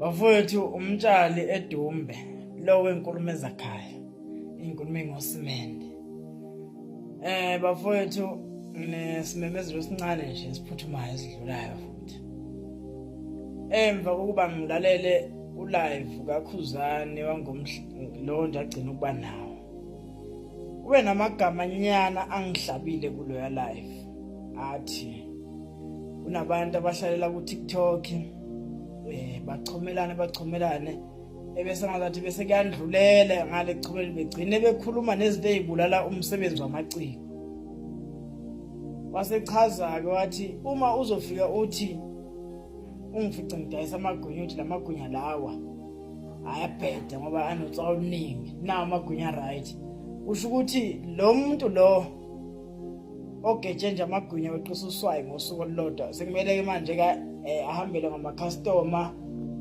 Bafowethu umtshali edumbe lo wenkulumo ezakhayo inkulumo engosimende. Bafowethu nginesimemezelo esincane nje esiphuthumayo esidlulayo futhi. Emva kokuba ngilalele ulive kaKhuzani wangomhla lo nje agcina ukuba nawo. Kube namagama nyana angihlabile kuloya live athi kunabantu abahlalela ku TikTok bachomelane bachomelane ebese ngazathi bese kuyandlulela ngale kuchomela begcine bekhuluma nezinto ezibulala umsebenzi wamaciko. Wasechaza ke wathi uma uzofika uthi ungifice ngidayisa amagwinya uthi lamagwinya lawa ayabheda ngoba anotsa oluningi nawo amagwinya right, usho ukuthi lo muntu lo ogeje nje amagwinya weqisa uswayi ngosuku olulodwa sekumele ke manje ka ahambele ngamacustomer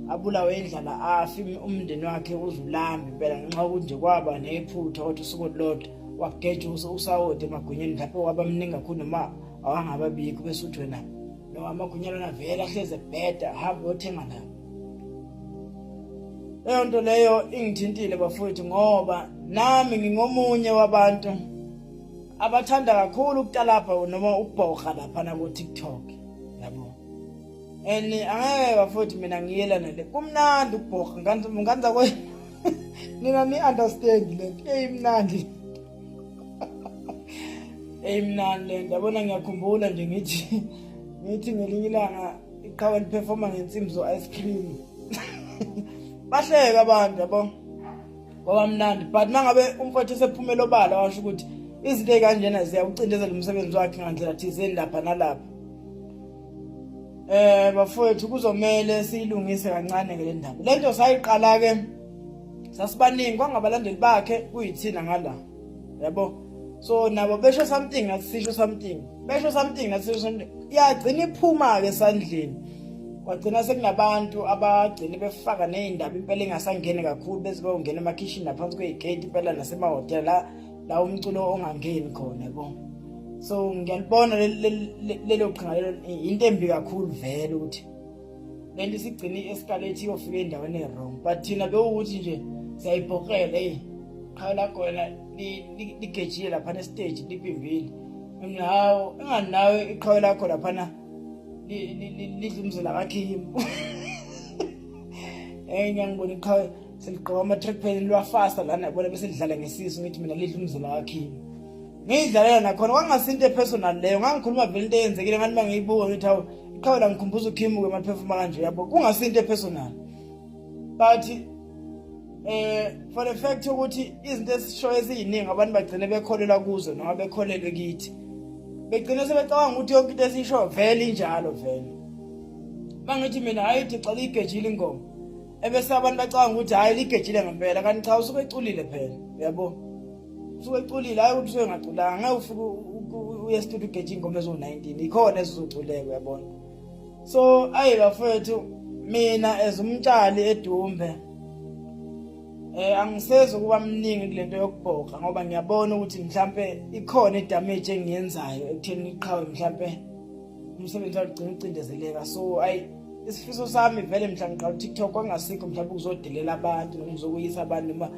abulawe indlala afi umndeni wakhe uzulambe impela ngenxa yokuthi nje kwaba nephutha wathi usuku olulodwa wageja usawoti emagwinyeni mhlawumbe waba mningi kakhulu noma awangababikho bese uthi wena noma amagwinya lona vele ahleze ebheda hamba uyothenga la. Leyo nto leyo ingithintile bafowethu ngoba nami ngingomunye wabantu abathanda kakhulu ukutalapha noma ukubhoha lapha na ku TikTok yabo. And angeke bafowethu mina ngiyela nale kumnandi ukubhoha nganza kwe nina ni understand le nto eyimnandi eyimnandi le nto yabona. Ngiyakhumbula nje ngithi ngelinye ilanga iqhawe liperforma ngensimbi zo ice cream, bahleka abantu yabo, kwaba mnandi. But mangabe umfowethu esephumela obala washo ukuthi izinto ey'kanjena ziyawucindezela umsebenzi wakhe ngandlela thizeni lapha nalapha, bafowethu kuzomele siyilungise kancane ngale ndaba. Lento sayiqala ke sasibaningi kwangabalandeli bakhe kuyithina ngala yabo, so nabo besho something nathi sisho something, besho something nathi sisho something, yagcina iphuma ke esandleni. Kwagcina sekunabantu abagcine befaka nezindaba impela engasangeni kakhulu bese bayongena emakhishini naphansi kwey'gate impela nasemahhotela la la umculo ongangeni khona yabo. So ngiyalibona lelo qhinga lelo, into embi kakhulu vele ukuthi lento isigcine i-escalate iyofika endaweni e-wrong. But thina bewukuthi nje siyayibhokela, eyi qhawe lakho wena ligejile laphana esiteji libhimbile. Mina hawu, ingani nawe iqhawe lakho laphana lidla umzila kaKhim. Ngiyangibona iqhawe seligqoka ama-track pant liwafasta lana yabona bese lidlala ngesisu, ngithi mina lidla umzila kaKhim. Ngiyidlalela nakhona kwangasinto epersonal leyo, ngangikhuluma vele into eyenzekile. Ngathi mangiyibuka ngithi hawu, iqhawe la ngikhumbuza uKhim ke maliphefuma kanje yabo, kungasinto epersonal. But for the fact ukuthi izinto esishoyo eziyiningi abantu bagcine bekholelwa kuzo noma bekholelwe kithi, begcine sebecabanga ukuthi yonke into esiyishoyo vele injalo vele. Mangithi mina hayi xa ligejile ingoma, ebese abantu bacabanga ukuthi hayi ligejile ngempela, kanti cha, usuke eculile phela uyabo, usuke eculile, hayi ukuthi usuke engaculanga. Ngeke ufike uye studio ugeje ingoma eziwu-19, ikhona ezizoculeka uyabona. So ayi bafowethu, mina as umtshali edumbe angisezi ukuba mningi kulento yokubhoka ngoba ngiyabona ukuthi mhlambe ikhona idamage engiyenzayo ekutheni iqhawe mhlambe umsebenzi wagcina ucindezeleka. So ayi, isifiso sami vele mhla ngiqala uTikTok kwangasikho mhlawumbe ukuzodelela abantu noma ukuzokuyisa abantu noma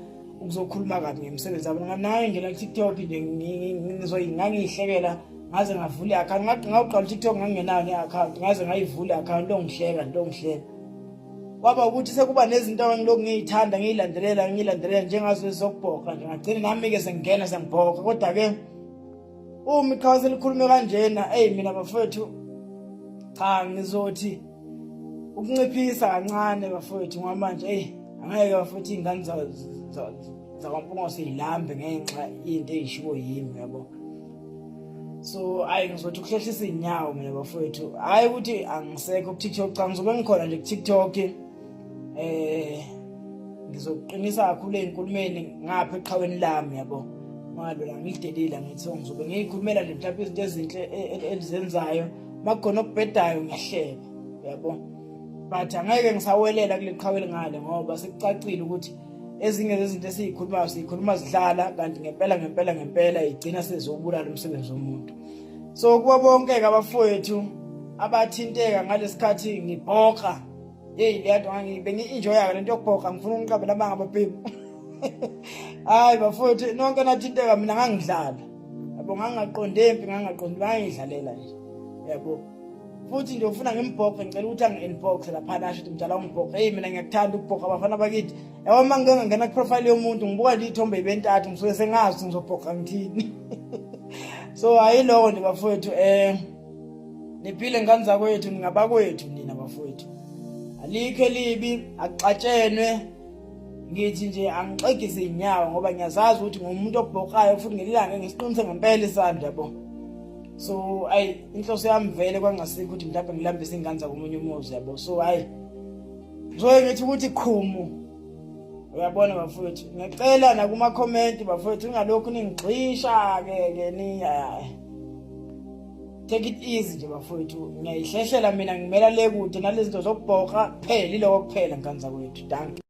ukuzokhuluma kabi ngemisebenzi yabo. Naye ngena ku-TikTok nje ngizoyingangiyihlekela ngaze ngavula i-account. Ngawuqala uTikTok ngangingenayo ne-account, ngaze ngayivula i-account longihleka nto ngihleka. Kwaba ukuthi sekuba nezinto engilokhu ngiyithanda ngiyilandelela ngiyilandelela njengazo ezokubhoka nje, ngagcina nami-ke sengingena sengibhoka. Kodwa-ke uma iqhawe selikhulume kanjena, eyi mina bafowethu cha, ngizothi ukunciphisa kancane bafowethu ngoba manje eyi angeke bafowethu iy'ngane zakwaMpungose yilambe ngenxa into eyishiwo yimi yabo. So ayi, ngizothi ukuhlehlisa iy'nyawo mina bafowethu, hhayi ukuthi angisekho ku-TikTok, cha, ngizobe ngikhona nje ku-TikTok. Ngizoqinisa kakhulu ey'nkulumeni ngapha eqhaweni lami yabo, ngalo ngilidelile ngithi so ngizobe ngiyikhulumela nje mhlawumbe izinto ezinhle elizenzayo, makukhona okubhedayo ngiyahleka yabo. But angeke ngisawelela kule qhawe ngale ngoba sekucacile ukuthi ezinye zezinto esiyikhulumayo siyikhuluma zidlala, kanti ngempela ngempela ngempela igcina sezobulala umsebenzi womuntu. So kubo bonke-ke abafowethu abathinteka ngalesikhathi ngibhoka. Hey, leya nto bengi-enjoya le nto yokubhoka, ngifuna ukungiqambela amanga ababhemu. Hayi bafowethu, nonke nathinteka, mina ngangidlala yabo, ngangingaqondi empi, ngangingaqondi, bangidlalela nje yabo. Futhi nje ufuna ngimbhoqe, ngicela ukuthi angi-inbox laphana, asho ukuthi mdala ungibhoqe. Hey, mina ngiyakuthanda ukubhoqa abafana bakithi yabo. Uma ngike ngangena kuprofile yomuntu, ngibuka nje iy'thombe ibentathu, ngisuke sengazi ukuthi ngizobhoqa ngithini. So ayiloko nje bafowethu, niphile ngane zakwethu, ningabakwethu nina bafowethu, alikho elibi, akuxatshenwe. Ngithi nje angixegise inyawo ngoba ngiyazazi ukuthi ngumuntu obhokayo, futhi ngelilanga ngisiqinise ngempela isandla yabo. So ayi, inhloso yami vele kwangasikho ukuthi mhlawumbe ngilambise ingane zakomunye umuzi yabo. So ayi, ngizoye ngithi ukuthi khumu, uyabona bafowethu. Ngiyacela nakuma-comment bafowethu, ningalokhu ningigxisha ke ke ni take it easy nje bafowethu. Ngiyayihlehlela mina, ngimela le kude nalezi zinto zokubhoka, phela iloko kuphela ngane zakwethu. Dankie.